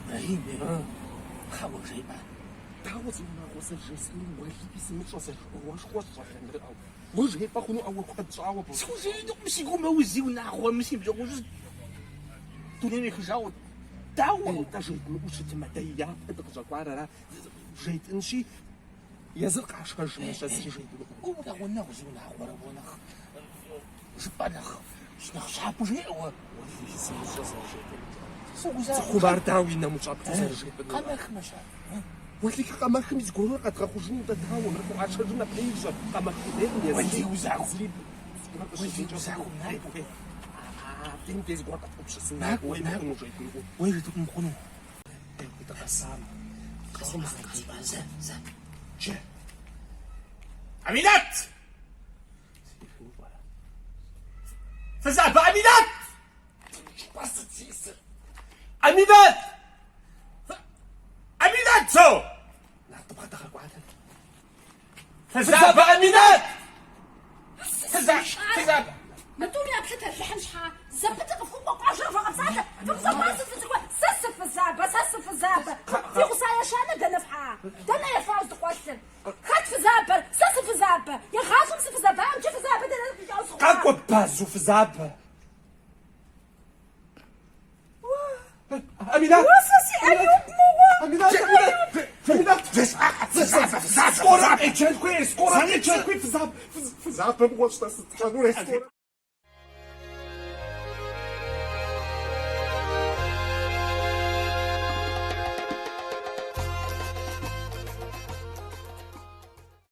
Ибрэхьим, хьэуэ жеӏэ. Дауэ зиунагъуэ зэрыжесӏэнур, уэлэхьи сымыщӏэ зэрыжыӏэгъуэшхуэщ щӏалэ мыр ӏэу. Уэ жепӏэ хъуну ӏэуэ куэд щӏауэ бо. Схужеӏэнукъым, си гур мэуз зиунагъуэ, мы си ныбжьэгъужьыр дунейм ехыжауэ. Дауэ? Нтӏэ жедмыӏэу щытмэ, дэ япэ дыкъыщӏэкӏуар ара жетӏынщи, езыр къашэжмэ, щэ зыри жедмыӏэу. Уэ урагъунэгъу зиунагъуэрэ уэ нэхъ жыпӏэ нэхъ нэхъ щабэу жеӏэ уэ. Уэлэхьи сымыщӏэ зэрыжепӏэнур. Согузавэ. Цӏыхум ар дауэ и нэм ущӏэплъу зэрыжепӏэнур? Къэмэхмэ-щэ. Уэлэхьи къэмэхым зыгуэрурэ къэдгъэхъужыну нтӏэ дауэ, мыр къыӏуашэжым нэхъ къэмэх къудейкъым езыри. Уэлий узаху. Зыри зыгуэр Уэлий къыщыщӏыкӏэ узахуэм накӏуэ. Абдейм дей зыгуэр къэтгупсысын Накӏуэ, уей накӏуэ. мыхъуну жепӏэну. Уей жытӏэм мыхъуну. Дауи дыкъэсам. Къэсма, къэсма, зэ, зэ. Джэ. Аминат! Фызабэ Аминат! Аминат! Аминат, зо! Нэхъ дыбгъэдэгъэкӏуатэт. Фызабэ Аминат! Фызабэ! Мы тӏум яплъыт Алыхьым щхьа, зэпытыр къыфхукӏуэ къуажэр вгъэпсалъэ, фыкъызэхуа сыт фызыхуей, сэ сыфызабэ, сэ сыфызабэ. Фи гъуса ещанэ дэнэ фхьа? Дэнэ ефауэ здыкъуэлъыр? Хэт фызабэр? Сэ сыфызабэ. Игъащӏэм сыфызабакъым, иджы фызабэ дэнэ къикӏауэ сыхъуа? Къакӏуэ базу фызабэ. Аминат! Уэ сэ си Аюб мыгъуэ! Аминат, Аминат! Аминат! Скорэ къеджэн хуей, скорэ къеджэн хуей, фызабэ, фызабэ мыгъуэщ сэ сыт сщӏэнур, скорэ.